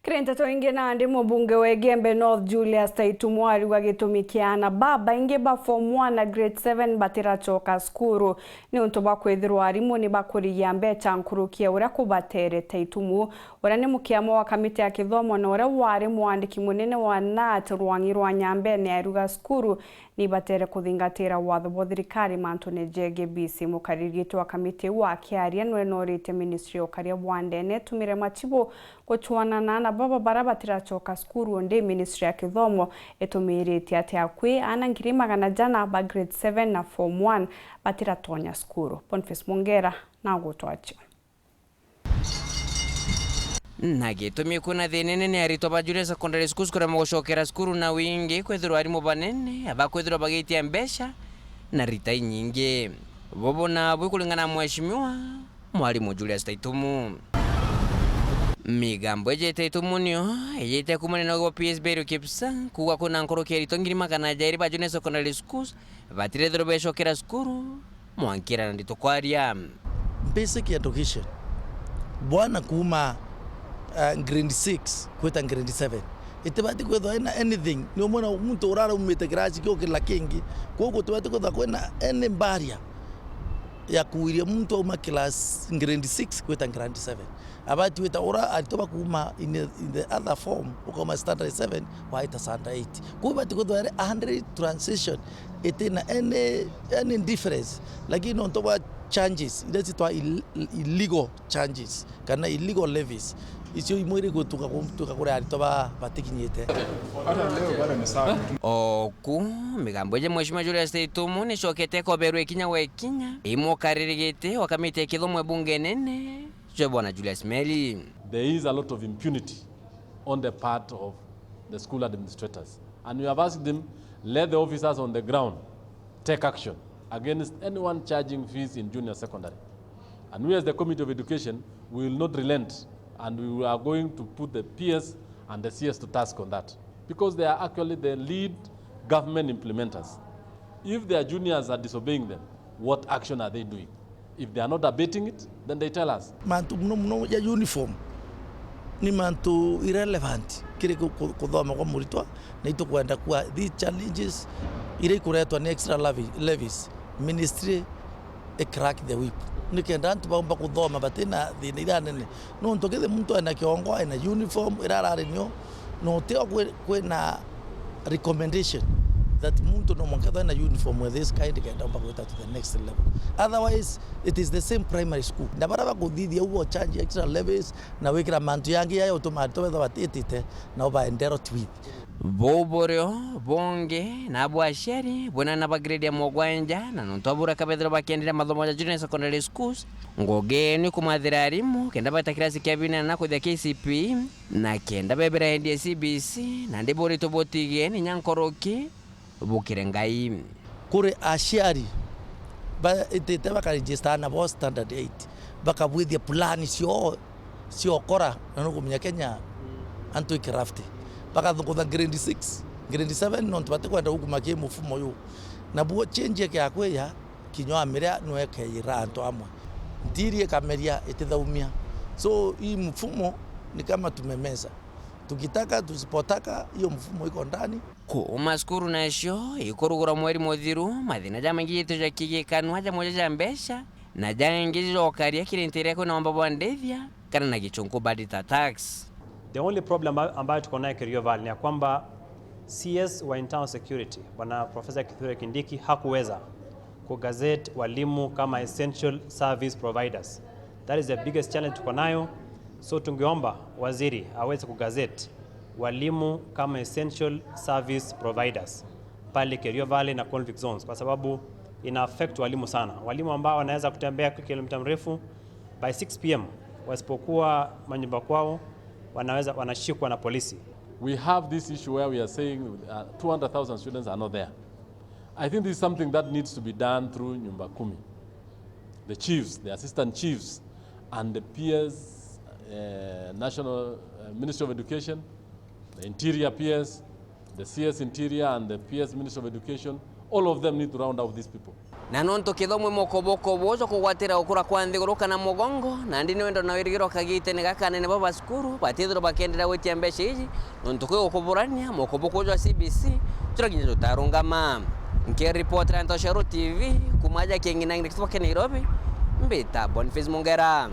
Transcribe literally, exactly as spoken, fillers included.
Kiri nteto ingi, nandi mubunge wa Igembe North Julius Taitumu ariuga gitumi kia aana babaingi ba form one na grade seven batiracoka cukuru ni untu bwa kwithirwa arimu ni bakurigia mbeca nkuruki ya uria kubatere. Taitumu, uria ni mukiama wa kamiti ya kithomo na uria wari mwandiki munene wa nat Rwang'i rwa Nyambene, ariuga cukuru ni ibatere kuthingatira watho bwa thirikari mantune jegie fees. Mukariri giti wa kamiti iu akiaria nwe noritie ministry ya ukaria bwa ndene itumire machibu guchuana na aana baba baria batiracoka cukuru, ndi ministry ya kithomo itumiritie ati akui aana ngiri magana jana ba grade seven na form one batiratonya cukuru. Boniface Mongera na gutwachio. Na gitumi kwina thina inene aritwa ba junior secondary schools kuremwa gucokera cukuru na wingi, kwithirwa arimu banene bakwithirwa bagitia mbeca na rita inyingi. Bubu na bwi kuringana na Mheshimiwa Mwarimu Julius Taitumu. Migambo iji Taitumu nio ijite kuumania na ugi bwa P S Mary Kipsang kuuga kwina nkuruki ya aritwa ngiri magana jairi ba junior secondary schools batirethirwa becokera cukuru mwankira na nditu kwaria. Basic education, bwana kuuma, uh, grade six kwita grade seven, itibati kwithwa ina anything. Ni umwe na muntu uraraumite kirasi kiu kila kingi. Koguo gutibati kwithwa kwina any barrier ya kuiria muntu auma class grade six kwita grade seven. Abati gwita ura aritwa bakuuma in the, in the other form, ukauma standard seven waita standard eight. Kuu ibati kwithwa iri a hundred transition, itina any, any difference. Lakini nontu bwa charges iria citwa ill-, illegal charges kana illegal levies, icio imwe iri gutuka, gutuka kuri aritwa ba, batikinyite. Oku, migambo iji Mheshimiwa Julius Taitumu nicokete koberwa ikinya gwa ikinya, imukariri giti wa kamiti ya kithomo e bunge nene, Joe Bwana Julius Meli. There is a lot of impunity on the part of the school administrators, and we have asked them, let the officers on the ground take action against anyone charging fees in junior secondary. And we as the Committee of Education, we will not relent, and we are going to put the P S and the C S to task on that, because they are actually the lead government implementers. If their juniors are disobeying them, what action are they doing? If they are not abating it, then they tell us. Mantu muno muno ja uniform ni mantu irrelevant kiri ku-, ku-, kuthoma kwa muritwa, na itukwenda kuwa these challenges iria ikuretwa ni extra levi-, levies, ministry i crack the whip, nikenda antu baumba kuthoma batina thina iria nene. Nontu kithi muntu ena kiongo, ena uniform iria arari nio, no tio kwi-, kwina recommendation that muntu no mwanka ethwe na uniform of this kind kenda umba gwita to the next level. Otherwise, it is the same primary school. Na baria bakuthithia uguo charge extra levies na wikira mantu yangi ya utuma aritwa betha batitite, nao baenderwa twith. Buu burio bungi na bwa aciari bwina na ba grade ya mugwanja, na nontu abura kabethirwa bakienderia mathomo ja junior secondary schools, ngugi ni kumathira arimu kenda baita kirasi kia binana na kuthia K C P E, na kenda bebira endi ya C B C, nandi buritwe butige ni nya nkoroki bukire Ngai. Kuri aciari baitite bakaregister aana bao standard eight, bakabwithia plan ciao ciokora, na nukumenya Kenya antu i crafty. Bakathukutha grade six, grade seven, nontu batikwenda gukuma ki mufumo uyu. Nabuo change ya kiakwija, kinya wa miria nwe keira antu amwe. Ntiri ikameria, itithaumia. So, hii mfumo ni kama tumemeza. Tukitaka, tusipotaka, hiyo mfumo iko ndani. Kuuma cukuru nacio ikurugurwa mweri muthiru, mathina jamaingi jitijwa kigikanwa, jamwe ja mbeca, na jangi jokaria kiri ntiria kwina wamba bwa ndithia kana na gichunku bad tax. The only problem amba-, ambayo tuko nayo Kerio Valley ni ya kwamba C S wa internal security, Bwana Professor Kithure Kindiki, hakuweza kugazette walimu kama essential service providers. That is the biggest challenge tuko nayo. So tungeomba waziri aweze kugazette walimu kama essential service providers pale Kerio Valley na convict zones, kwa sababu ina affect walimu sana. Walimu ambao wanaweza kutembea kilomita mrefu, by six p m wasipokuwa manyumba kwao, wanaweza, wanashikwa na polisi. We have this issue where we are saying, uh, two hundred thousand students are not there. I think this is something that needs to be done through Nyumba Kumi. The chiefs, the assistant chiefs, and the P S, uh, National, uh, Ministry of Education, the Interior P S, the C S Interior and the P S Ministry of Education, all of them need to round up these people. Na nontu kithomo i mokobokobo jwa kugwatira gukura kwa nthiguru kana mugongo, nandi ni wendo na wirigiro kagitene gaka anene ba basukuru batithirwa bakienderea gwitia mbeca iji, nontu kwi gukuburania mokobokobo jwa C B C juria kinya jutarungama. Nkiripotera Ntoshero T V kuma aja Kieng'ina Nairobi, mbita Boniface Mungera.